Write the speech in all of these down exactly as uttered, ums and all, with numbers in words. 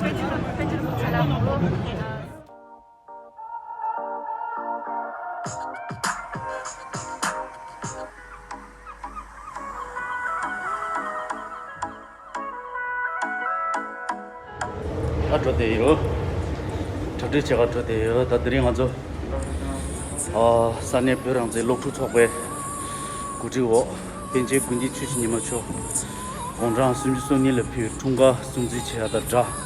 ཨ་འགྲོ་བསྡད་ཡོད། གྲ་སྒྲིག་བྱེད་ག་འགྲོ་བསྡད་ཡོད། ད་དེ་རིང་ང་ཚོ་ཨ་ས་གནས་བོད་རང་བཙན་སློབ་ཕྲུག་ཚོགས་པའི་གོ་སྒྲིག་འོག་པཎ་ཆེན་དགུན་གྱི་ཆོས་ཀྱི་ཉི་མ་མཆོག་དགུང་གྲངས་སུམ་ཅུ་སོ་གཉིས་ལ་ཕེབས་འཁྲུངས་སྐར་སྲུང་བརྩི་བྱེད་ཡ་དང་སྦྲགས།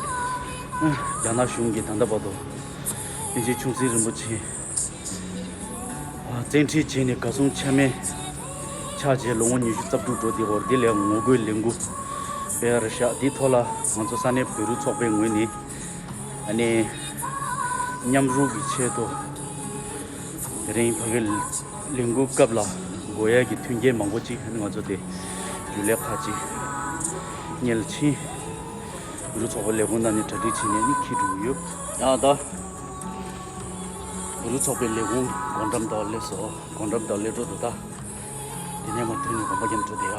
རྒྱ་ནག་གཞུང་གིས་ད་ལྟ་བར་དུ་པཎ་ཆེན་ཆུང་སྲིད་རིན་པོ་ཆེ་བཙན་ཁྲིད་བྱས་ནས་གར་སོང་ཆ་མེད་ཆགས་བྱས་ལོ་ངོ་ཉི་ཤུ་རྩ་དྲུག་འགྲོ་དེ་བར་དེ་ལས་ངོ་རྒོལ་ལས་འགུལ་སྤེལ་བར་བཞག་དེའི་ཐོག་ལ་ང་ཚོ་ས་གནས་བོད་རིགས་ཚོགས་པའི་ངོས་ནས་ཨ་ནི་མཉམ་རུབ་ཀྱི་ཆེད་དུ་དེ་རིང་ཕ་གིའི་ལས་འགུལ་སྐབས་ལ་དགོས་ཡ་གི་མཐུན་རྐྱེན་མང་པོ་ཅིག་ཨ་ནི་ང་ཚོ་དེ་རྒྱུན་ལས་ཁག་ཅིག་སྔོན་ལ་ཕྱིན། བོད་རིགས་ཚོགས་པའི་ལས་ཁུངས་ནང་ནས་གྲ་སྒྲིག་བྱས་ནས་ནི་འཁྱེར་འགྲོ་གི་ཡོད། ཡང་ད་བོད་རིགས་ཚོགས་པའི་ལས་ཁུངས་སྒོ་འགྲམ་དུ་སླེབས་སོང་། སྒོ་འགྲམ་དུ་སླེབས་འགྲོ་འདུག་ད་དེ་ནས་མར་ཐོན་ནས་དགོན་པ་མཉམ་དུ་བསྡད་ཡ།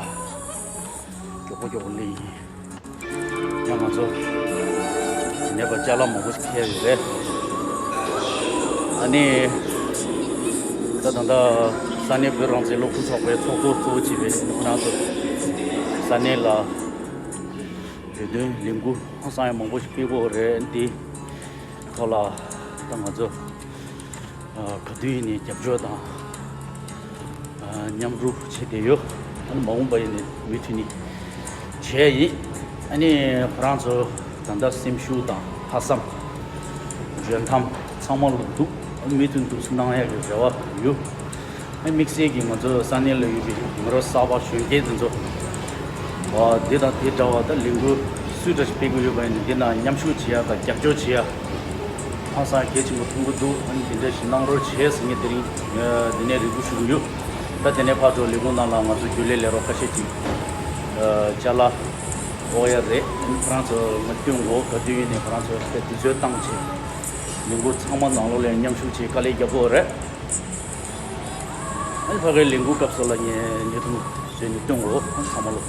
མགྱོགས་པོ་མགྱོགས་པོ་སླེབས་ཡིན། ཡང་ང་ཚོ་དེ་ནས་ཕར་ཅ་ལག་མང་པོ་ཞིག་འཁྱེར་ཡོད་རེད། ཨ་ནི་ད་ད་ལྟ་ས་གནས་བོད་རང་བཙན་སློབ་ཕྲུག་ཚོགས་པའི་ཚོགས་གཙོ་གཙོ་བོ་བྱས་པའི་ཁོ་རང་ཚོ་ས་གནས་ལ་བོད་དོན་ལས་འགུལ་ཧང་སང་ཡང་མང་པོ་ཞིག་སྤེལ་དགོས་རེད། འདི་ཐོག་ལ་ད་ང་ཚོ་ག་དུས་ཡིན་ནའི་རྒྱབ་སྐྱོར་དང་མཉམ་རུབ་བྱེད་བསྡད་ཡོད། ཨ་ནི་མ་འོངས་པ་ཡིན་ནའི་མུ་མཐུད་ནས་བྱས་ཡིན། ཨ་ནི་ཁོ་རང་ཚོ་ད་ལྟ་སེམས་ཤུགས་དང་ལྷག་བསམ་འཇོན་ཐང་ཚང་མ་ལ་འདུག་ཨ་ནི་མུ་མཐུད་འདུག་སེ་གནང་ཡག་གི་རེ་བ་ཡོད། ཨ་དམིགས་བསལ་གྱིས་ང་ཚོ་ས་གནས་ལ་ཡོད་པའི་མི་རབས་གསར་པ་གཞོན་སྐྱེས་དེ་ཚོ་འདི་དང་དེ་འདྲ་བ་ད་ལས་འགུལ་སུས་འདྲ་ཞིག་སྤེལ་གྱི་ཡོད་པ་ཡིན་ན་འདི་ནང་མཉམ་ཞུགས་བྱེད་ཡ་དང་རྒྱབ་སྐྱོར་བྱེད་ཡ་ཧང་སང་གལ་ཆེན་པོ་མཐོང་གི་འདུག་ཨ་ནི་དེ་འདྲ་ཞིག་གནང་རོགས་བྱས་ཟེར་ངས་དེ་རིང་འདི་ནས་རེ་སྐུལ་ཞུ་གི་ཡོད། ད་དེ་ནས་ཕར་འགྲོ་ལས་ཁུངས་ནང་ལ་ང་ཚོ་རྒྱུན་ལས་ལས་རོགས་ཁ་ཤས་ཅིག་ཅ་ལག་འོག་ཡ་རེད། ཨ་ནི་ཁོ་རང་ཚོ་ང་སྟོན་དགོས་ག་དུས་ཡིན་ནས་ཁོ་རང་ཚོ་དེ་དུས་ཚོད་བཏང་བྱས་ལས་འགུལ་ཚང་མ་ནང་ལོགས་ལ་མཉམ་ཞུགས་བྱེད་དཀའ་ལས་རྒྱབ་དགོས་རེད། ཨ་ནི་ཕ་གིའི་ལས་འགུལ་སྐབས་སུ་ལ་ངས་བརྙན་ཐུང་བཟོས་ནས་སྟོན་དགོས། ཨ་ནི་ཚང་མ་ལོ།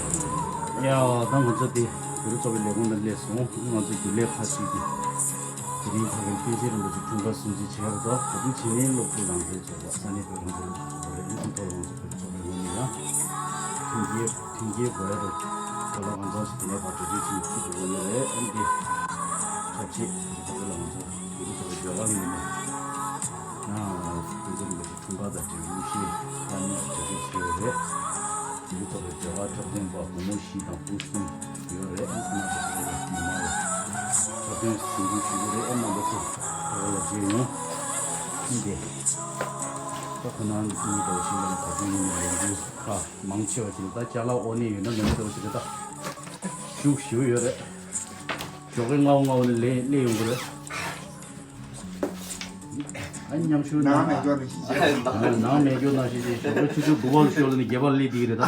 ཡ་ད་ང་ཚོ་དེ་བོད་རིགས་ཚོགས་པའི་ལས་ཁུངས་ནང་སླེབས་སོང་། ཨ་ནི་ང་ཚོ་རྒྱུན་ལས་ཁག་ཅིག་གིས་དེ་རིང་ཕ་གིའི་པཎ་ཆེན་རིན་པོ་ཆེ་འཁྲུངས་སྐར་སྲུང་བརྩི་བྱས་པ་དང་ག་དུས་བྱས་ནས་སློབ་ཕྲུག་རང་བཙན་ཚོགས་པ་ས་གནས་བོད་རང་བཙན་སློབ་ཕྲུག་ཚོགས་པ་རེད། ཨ་ནི་ཐོག་ལ་ང་ཚོ་བོད་རིགས་ཚོགས་པའི་ངོས་ནས་ཡང་མཐུན་རྐྱེན་མཐུན་རྐྱེན་དགོས་ཡ་རེད། ད་ལྟ་ང་ཚོ་ཞིག་དེ་ནས་ཕར་འགྲོ་རྒྱུ་ཅིག་ཅིག་འགྲོ་གི་ཡོད་རེད། ཨ་ནི་དེ་ཆབས་ཅིག་ད་ལྟ་ང་ཚོ་བོད་རིགས་ཚོགས་པའི་ཟློས་གར་ངོས་ནས་ཡང་དེ་ཚོ་རིན་པོ་ཆེ་འཁྲུངས་སྐར་དང་འབྲེལ་བའི་གླུ་གཞས་ཁག་གཉིས་ཀྱི་གྲ་སྒྲིག་བྱས་ཡོད་རེད། དེ་ཚོ་ཚོགས་པའི་ཟློས་གར་འཁྲབ་སྟོན་པ་བུ་མོ་བཞི་དང་བུ་གསུམ་ཡོད་རེད། ཨ་ཁོ་ན་ཚོ་ཚོགས་པའི་མི་མང་ལ་འཁྲབ་སྟོན་གཟིགས་འབུལ་ཞུ་གི་རེད། ཨ་རྣམ་པ་ཚོ་ཁོ་ལ་མཇལ་ཡོང་། ཨ་འདི་ད་ཁོ་ན་གཉིས་དང་བཞི་ལ་ག་དུས་ཡིན་ནའི་ལས་འགུལ་ཁག་མང་ཆེ་བ་ཞིག་ད་ཅ་ལག་འོག་ནས་ཡོད་ན་མེད་ན་འདྲ་བོ་ཞིག་རེད། ད་ཤུགས་ཞེ་པོ་ཡོད་རེད། ཞོགས་ཀས་སྔ་པོ་སྔ་པོ་ནས་སླེབས་སླེབས་ཡོང་གི་རེད། ཨ་མཉམ་ཞུགས་ནང་མེད་སྐྱོར་ནང་བཞིན་བྱས། ནང་མེད་སྐྱོར་ནང་བཞིན་བྱས། ཞོགས་པ་ཆུ་ཚོད་དགུ་པ་ལ་ཤོར་ནས་བརྒྱད་པ་ལ་སླེབས་བསྡད་ཀྱི་རེད་ད།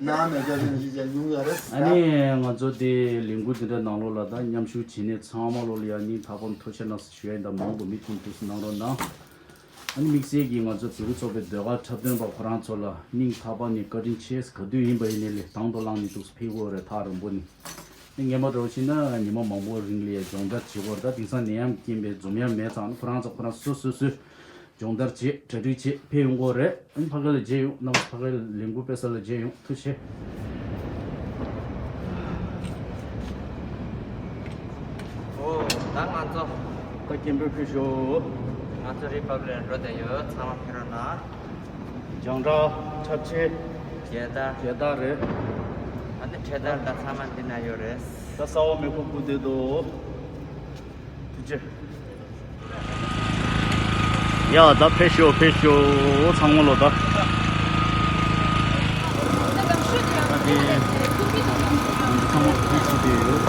ནང་མེད་སྐྱོར་ནང་བཞིན་བྱས་ཉུང་ཡོད་རེད། ཨ་ནི་ང་ཚོ་དེ་ལས་འགུལ་འདི་འདྲ་ནང་ལོགས་ལ་ད་མཉམ་ཞུགས་བྱས་ནས་ཚང་མ་ལོགས་ལ་ཡང་སྙིང་ཐག་པ་ནས་ཐུགས་རྗེ་གནང་ཟེར་ཞུ་ཡ་ཡིན། ད་མང་དུ་མི་ཐུང་ཐུགས་སུ་གནང་རོགས་གནང་། ཨ་ནི་དམིགས་བསལ་གྱིས་ང་ཚོ་བོད་རིགས་ཚོགས་པའི་ཟློས་གར་འཁྲབ་སྟོན་པ་ཁོ་རང་ཚོ་ལ་སྙིང་ཐག་པ་ནས་བཀའ་དྲིན་ཆེ་ཟེར། ག་དུས་ཡིན་པ་ཡིན་ནའི་ལས་དང་དུ་བླངས་ནས་འདུག་སེ་ཕེབས་དགོས་རེད། ཐག་རིང་པོ་ནས། སྔོན་མ་འདྲ་བོ་བྱས་ན་ཉི་མ་མང་པོ་རིང་ལ་སྦྱོང་བརྡར་བྱེད་དགོས་རེད། ད་དེང་སང་ནད་ཡམས་རྐྱེན་པས་འཛོམས་ཡ་མེད་ཙང་ཁོ་རང་ཚོ་ཁོ་རང་སོ་སོ་སོས་སྦྱོང་བརྡར་བྱེད་གྲ་སྒྲིག་བྱེད་ཕེབས་ཡོང་གི་རེད། ཨ་ནི་ཕ་གི་ལ་མཇལ་ཡོང་། རྣམ་པ་ཚོ་ཕ་གི་ལ་ལས་འགུལ་སྤེལ་ས་ལ་མཇལ་ཡོང་། ཐུགས་རྗེ་ཆེ། ཨོ་ད་ང་ཚོ་ད་སྐད་འབོད་ཕུལ་ཤོག་ང་ཚོ་རི་པབ་ལིག་འགྲོ་བསྡད་ཡོད། ཚང་མ་ཕེབས་རོགས་གནང་། རྒྱང་བསྒྲགས་འཁྲབ་ཆས། རྒྱལ་དར། རྒྱལ་དར་རེད། ཨ་ནི་འཕྲེད་དར་དང་ཚང་མ་འདི་ན་ཡོད་རེད། ད་གསར་པ་མེ་འཁོར་སྒུག་བསྡད་འདུག་ཐུགས་རྗེ་ཆེ། ཡ་ད་ཕེབས་ཤོག་ཕེབས་ཤོག་ཚང་མ་ལོ་ད། ད་དེ་ཚང་མ་སྒུག་བྱས་བསྡད་ཡོད།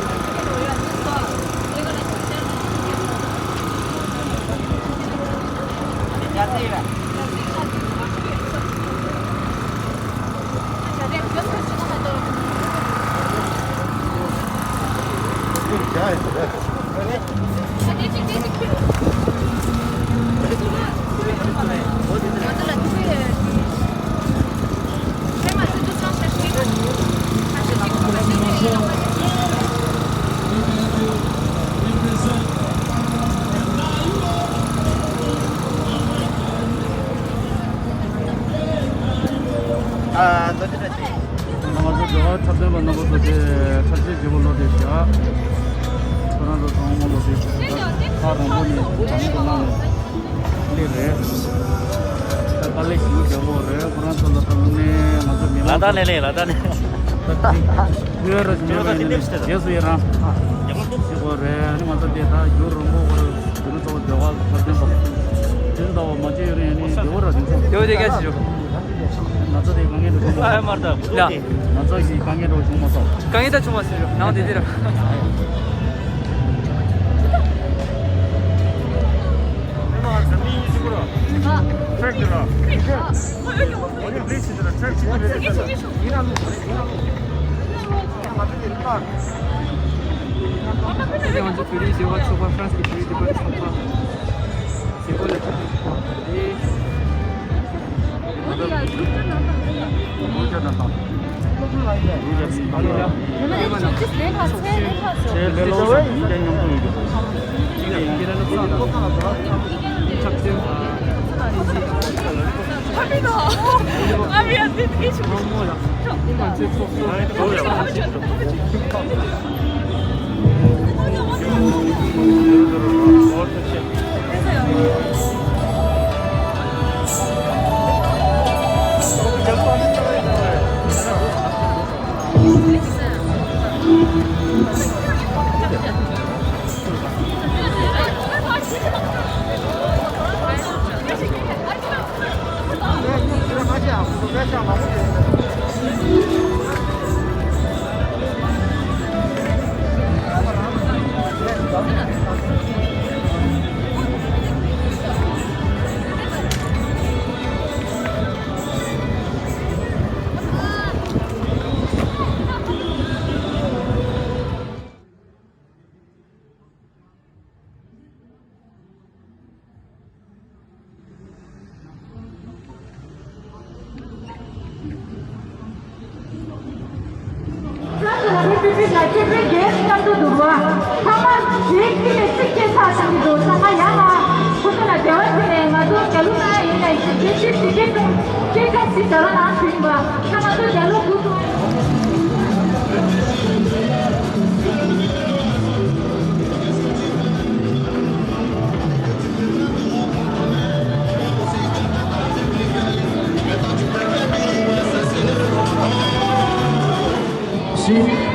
ང་ཚོ་འབྲེལ་བ་འཁྲབ་སྟོན་པ་རྣམ་པ་ཚོ་དེ་ཁ་ཆེ་རྗེ་བོ་ལོ་དེ་བཞག་ཁོ་རང་ཚོ་ཚང་མ་ལོ་དེ་ཁ་རང་པོ་ནས་དང་པོ་ལངས་ནས་དེ་རེད། ད་དཀའ་ལས་ཞིག་རྒྱག་གོ་རེད། ཁོ་རང་ཚོ་ལ་ད་ལོ་ནས་ང་ཚོ་མི་ལ་དྭགས་ནས་ལས་ལ་དྭགས་ནས་ད་ཅིག་ཡོད་ར་ཅིག་ཡོད་ར་ཡིན་ནས་རྗེས་སུ་ཡི་རང་ཞིག་གོ་རེད། ཨ་ནི་ང་ཚོ་དེ་ད་རྒྱུ་རོང་པོ་གོ་རེད། དེ་ནི་ཚོ་འབྲེལ་བ་འཁྲབ་སྟོན་པ་དེ་ལྟ་བུ་མ་བྱས་ཡོད་རེད། ཨ་ནི་བདེ་བོ་ར་དེ་ཚོ་དེ་བོ་དེ་སྐད་ཆ་ཞུ། ང་ཚོ་དེ་དཀའ་ངལ་འགྲོ་བྱུང་མ་སོང་། ང་ཚོ་ཞིག་དཀའ་ངལ་འགྲོ་བྱུང་མ་སོང་། དཀའ་ངལ་ད་བྱུང་མ་སོང་ནང་དེ་དེ་ར། ང་ཚོ་བོད་རིགས་བྱེས་པ་ཚོགས་པ་ཧྥ་རན་སི་གི་བོད་རིགས་བདེ་པོའི་ཚོགས་པ། ལ་སྐྱེས་པའི་རྒྱལ་གཤམ་དུ་འདུག་པ། ཚང་མ་རྗེས་ཀྱི་ནས་ཚིག་སྐྱེལ་ཚར་བྱུང་གི་འདུག་ཚང་མ་ཡར་ལ་ཁོ་ཚོ་ལ་འབྲེལ་བ་བྱས་ནས་ང་ཚོ་རྒྱ་ལུགས་ནང་ཡིན་ནའི་རྗེས་ཀྱི་ཚིག་སྐྱེལ་ཚུལ་སྐྱེལ་ཚུལ་ཞིག་རྒྱ་ལོ་ནང་བྱུང་བ། ཚང་མ་ཚོ་རྒྱ་ལོ་དགུ་ཐུག་ཆགས་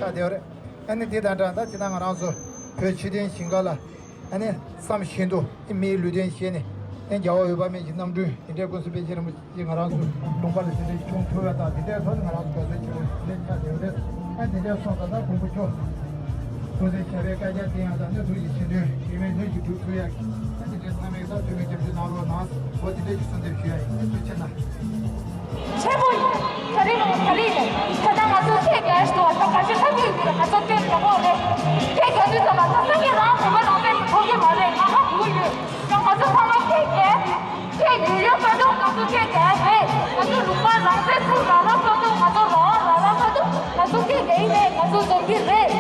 བསྡད་ཡོད་རེད། ཨ་ནི་དེ་དང་འདྲ་ད་དེ་ན་ང་རང་ཚོ་བོད་ཆོས་ལྡན་ཞིང་ཁ་ལ་ཨ་ནི་བསམ་བཞིན་དུ་ཨ་མིའི་ལུས་རྟེན་བཞེས་ནས་ཨ་ནི་རྒྱལ་བ་འོད་དཔག་མེད་ཀྱི་རྣམ་སྤྲུལ་དེ་འདྲའི་ཀུན་གསལ་དཔལ་ཆེན་རིན་པོ་ཆེ་ང་རང་ཚོ་ལུང་པ་ལ་དེ་འདྲའི་བྱུང་ཐུབ་ཡ་དང་དེ་འདྲའི་ཐོག་ནས་ང་རང་ཚོ་དགའ་ཚོར་ཆེན་པོ་དེ་འདྲའི་ཆགས་བསྡད་ཡོད་རེད། ཨ་དེ་འདྲའི་སོང་ཙང་ད་མགོན་པོ་མཆོག་ཐུགས་རྗེ་ཆེ་བའི་བཀའ་རྒྱ་བསྟན་ཡ་དང་ནི་ཐུགས་ཀྱི་ཆེ་འདོན་གཞན་མེད་ལྷུན་གྱིས་གྲུབ་ཐུབ་ཡ་ཨ་དེ་འདྲའི་ཚང་མས་ད་ཐུགས་སྨོན་རྒྱབ་སྐྱོར་གནང་རོགས་གནང་། འོ་དེ་འདྲའི་གི་གསོལ་འདེབས་ཞུ་ཡ་ཡིན། ཐུགས་རྗེ་ཆེ་གནང་། ཆེན་པོ་ཡིན། ད་རིང་ནས་ད་རིང་ནས་ད་ལྟ་ང་ཚོ་ཁྱེད་རྒན་ཞིག་འདུག་ད་ག་ཚོད་ཐབས་ཡོད་ཀྱི་རེད། ང་ཚོ་སྟོན་དགོས་རེད། ཁྱེད་རྒན་དུས་ཙམ་ལ་ད་སང་ཉིན་རང་བོད་པ་རང་བཙན་ཐོབ་ཀྱི་མ་རེད། ང་ཧ་གོ་ཡོད། ད་ང་ཚོ་ཚང་མ་ཁྱེད་རྒན་ཁྱེད་ཉིན་རེ་ཁ་ཐུག་ང་ཚོ་ཁྱེད་རྒན་རེད། ང་ཚོ་ལུང་པ་རང་བཙན་ཐོབ་རང་རང་ཁ་ཐུག་ང་ཚོ་རང་རང་རང་ཁ་ཐུག་ང་ཚོ་ཁྱེད་རྒན་ཡིན་ནས་ང་ཚོ་འཛོམས་ཀྱི་རེད།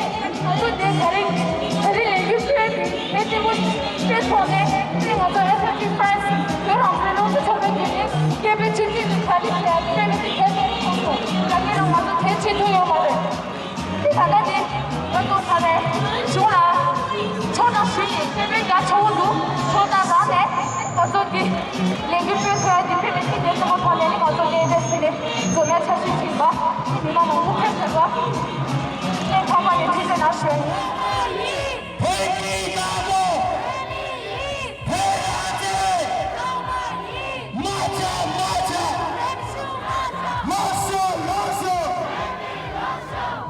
ང་ཚོ་དེ་ད་རིང་ད་རིང་ལས་འགུལ་སྤེལ་དེ་ལས་འགུལ་སྤེལ་ཐོག་ནས་དེ་ང་ཚོ་ཨེ་ས་ཊི་ཕ་རན་སི་བོད་རང་བཙན་སློབ་ཕྲུག་ཚོགས་པའི་བརྒྱུད་ནས་སྐད་འབོད་ཆུ་ཚོད་ནས་ག་ལེ་བྱས་སྤེལ་མི་དེ་གལ་ཆེན་པོ་མཐོང་སོང་ ད་ལྟ་དེ་ང་ཚོ་ས་ནས་གཞུང་ལ་ཕྱོགས་བསྒྲགས་ཞུས་ཏེ་དཔེ་མི་རྒྱ་ཆེ་བོ་འདུག་ཕྱོགས་བསྒྲགས་རང་ནས་ང་ཚོ་འདི་ལས་འགུལ་སྤེལ་ཐུབ་ཡ་འདི་དཔེ་མི་ཐིག་དེ་ཚོ་ཐོག་ནས་ནི་ང་ཚོ་ལས་འདས་ཕྱིན་ནས་འཛོམས་ཡ་འཆར་གཞི་བྱིན་པ། མི་མང་ལ་ཐུགས་ཕན་གསོས་པ། ངས་ཚང་མ་ནས་ཐུགས་རྗེ་གནང་ཞུ། བོད་ཀྱི་དམག་དཔུང་། བོད་རང་བཙན། མ་ཆག་མ་ཆག་ལགས་སོ་ལགས་སོ།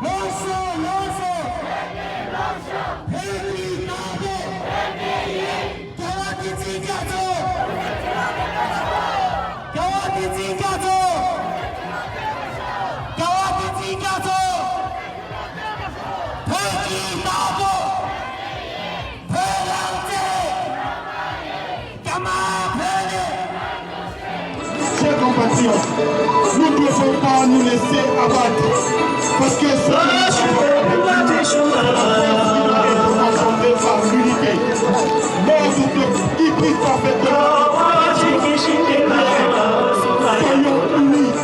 ལགས་སོ་ལགས་སོ། བོད་ཀྱི་དམག་དཔུང་། རྒྱལ་བ་བསྟན་འཛིན་རྒྱ་མཚོ། རྒྱལ་བ་བསྟན་འཛིན་རྒྱ་མཚོ། རྒྱལ་བ་བསྟན་འཛིན་རྒྱ་མཚོ། བོད་ཀྱི་དམག་དཔུང་། བོད་རང་བཙན། རྒྱ་དམར་བོད་ནས། Chers compatriotes, nous ne devons pas nous laisser abattre, parce que ce que nous avons avec nous est représenté par l'unité. L'ordre de qui puisse pas faire de Soyons unis.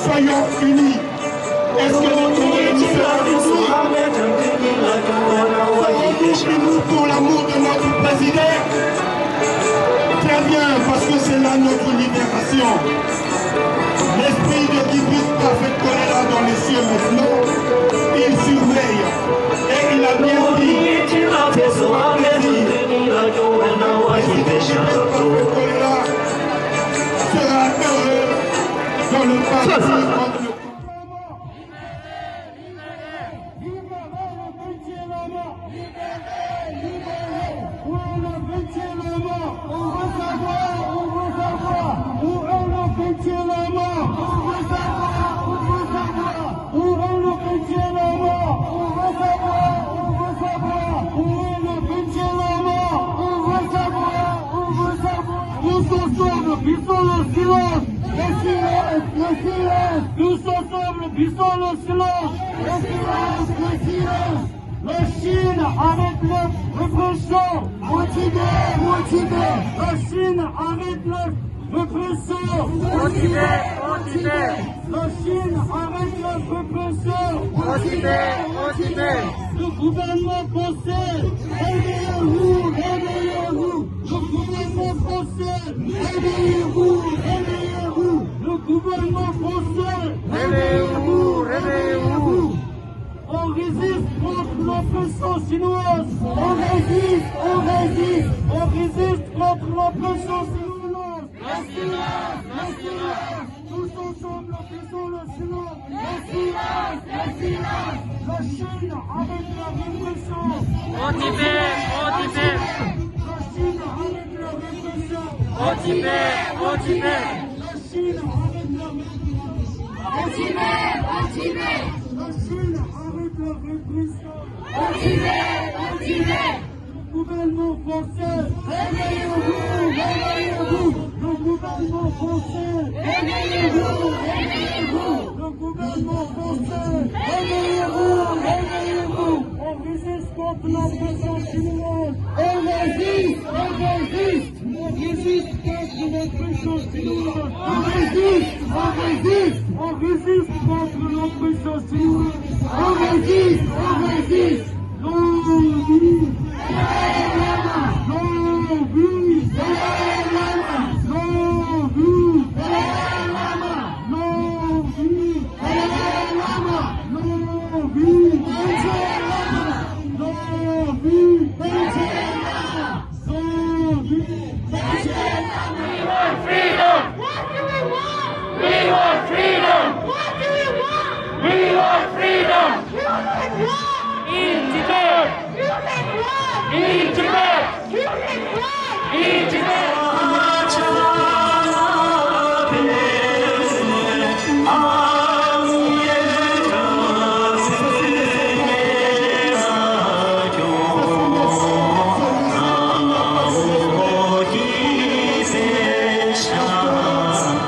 Soyons unis. Est-ce que le Congolais nous sera unis? Serons-nous unis pour l'amour de notre président? Très bien, parce que c'est là notre libération. L'esprit de Guy Brice Parfait Kolela dans les cieux maintenant, il surveille. Et il a bien dit, c'est son plaisir. L'esprit de Guy Brice Parfait Kolela sera heureux dans le parti contre le Tous ensemble, brisons le silence. Le silence, le silence. Tous ensemble, brisons le silence. Le silence, le silence. La Chine arrête leur répression. Au Tibet, au Tibet. La Chine arrête leur répression. Au Tibet, au Tibet. La Chine arrête leur répression. Au Tibet, au Tibet. Le gouvernement français, réveillez-vous, réveillez-vous. Le gouvernement français, réveillez-vous, réveillez-vous. Le gouvernement français, réveillez-vous, réveillez-vous. On résiste contre l'oppression chinoise. On résiste, on résiste. On résiste contre l'oppression chinoise. Le silence, le silence. Tous ensemble, faisons le silence. Le silence, le silence. La Chine avec la répression. Au Tibet, au Tibet. La Chine avec la répression. Au Tibet, au Tibet. La Chine avec la répression. Au Tibet, au Tibet. La Chine avec la répression. Au Tibet, au Tibet. Le gouvernement français, réveillez-vous, réveillez-vous. Le gouvernement français, réveillez-vous, réveillez-vous. Le gouvernement français, réveillez-vous, réveillez-vous. On résiste contre l'oppression chinoise. On résiste, on résiste. On résiste contre l'oppression chinoise. On résiste, on résiste. On résiste contre l'oppression chinoise. On résiste, on résiste. Non, oui. Non, oui. Non, oui. Non, oui. Non, oui. Don't be. We want freedom. What do we want? We want freedom. What do we want? We want freedom. Human rights. In Tibet. Human rights. In Tibet. Human rights. In Tibet.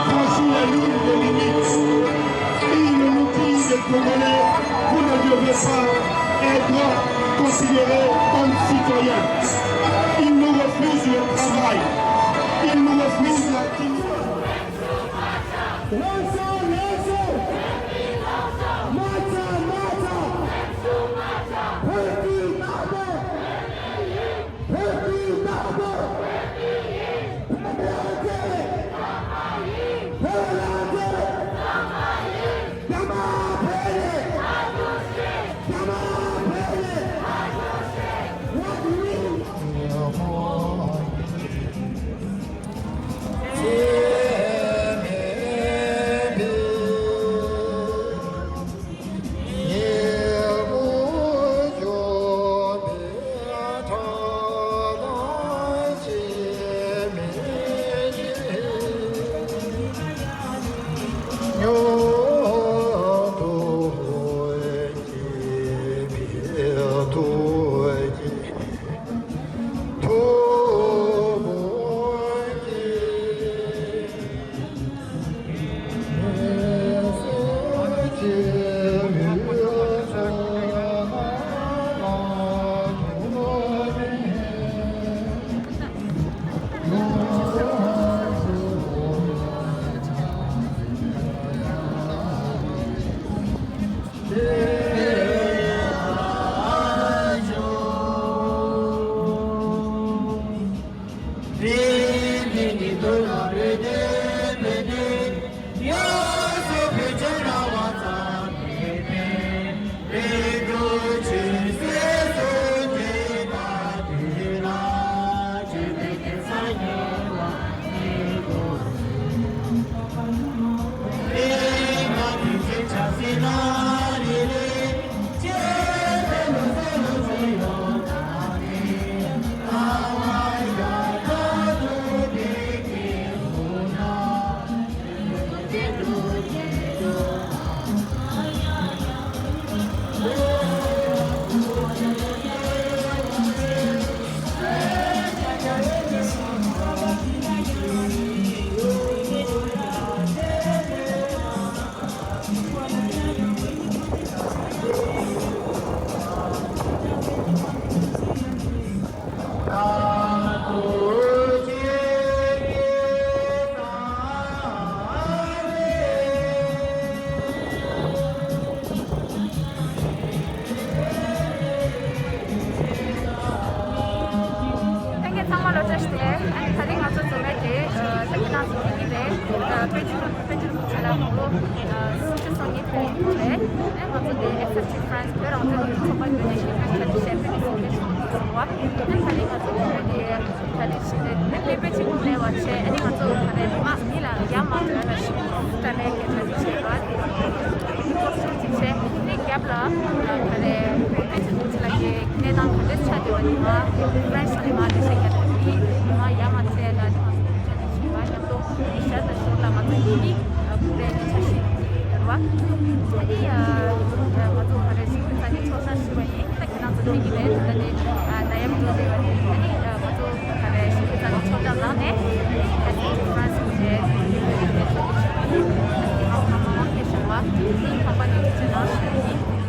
Franchir la ligne de limite. Il nous dit, les Congolais, vous ne devez pas être considérés comme citoyens. Il nous refuse le travail. Il nous refuse la dignité. Lâchez, lâchez. Mata, mata. ཕ་རན་སི་བོད་རང་བཙན་གྱི་ཚོགས་པ་ཡོད་ནས་ཤེས་ཁན་ཁ་ཅིག་བཤད་པའི་སི་ཁེ་ཤོང་གི་སོང་བ། ཨ་ནི་ད་རེས་ང་ཚོ་ག་རེ་ག་རེ་བྱེད་ནས་ཨ་ནི་དཔེ་ཆེན་པོ་ལས་བ་བྱས། ཨ་ནི་ང་ཚོ་ག་རེ་མི་མང་མི་ལ་ཡ་མ་བྲལ་ལ་ཤིང་ཏྲ་ལས་ཀྱི་གྲ་སྒྲིག་བྱས་པ་དེ་ཚོ་ཅིག་བྱས། ཨ་ནི་རྒྱབ་ལ་ག་རེ་དཔེ་ཆེན་པོ་ཅིག་ལ་གི་གནས་སྟངས་ག་འདྲས་ཆགས་བསྡད་པ་ནི་ང་ཕ་རན་སི་ནས་མ་ལས་ཤེས་ཀྱི་ད་མི་མི་མང་ཡ་མ་བྲལ་ལ་ཨ་ནི་ང་ཚོ་ཞུ་བ་མཉམ་དུ་ཤར་དང་ཞོར་ལ་ང་ཚོ་གཉིས་ཀྱིས་ཀུ་རེ་ནས་ཆ་ཤས་ཡོང་གི་ཡོད་རེད་བ། ཨ་ནི་ང་ཚོ་ག་རེ་ཞིག་ས་ནས་ཚོགས་བསགས་ཞུ་བ་ཡིན། ད་ཁྱེད་རང་ཚོ་ཕེབས་ཀྱི་རེད། ད་ནི་ནད་ཡམས་འགྲོ་བསྡད་པ་རེད། ཨ་ནི་ང་ཚོ་ག་རེ་ཞིག་ས་ནས་ཚོགས་བསགས་གནང་ནས་ཨ་ནི་ཕ་རན་སི་རེད། ཨ་ནི་ཁང་པ་ནས་ཁྱེད་རང་ཞུ་བ་ཡིན།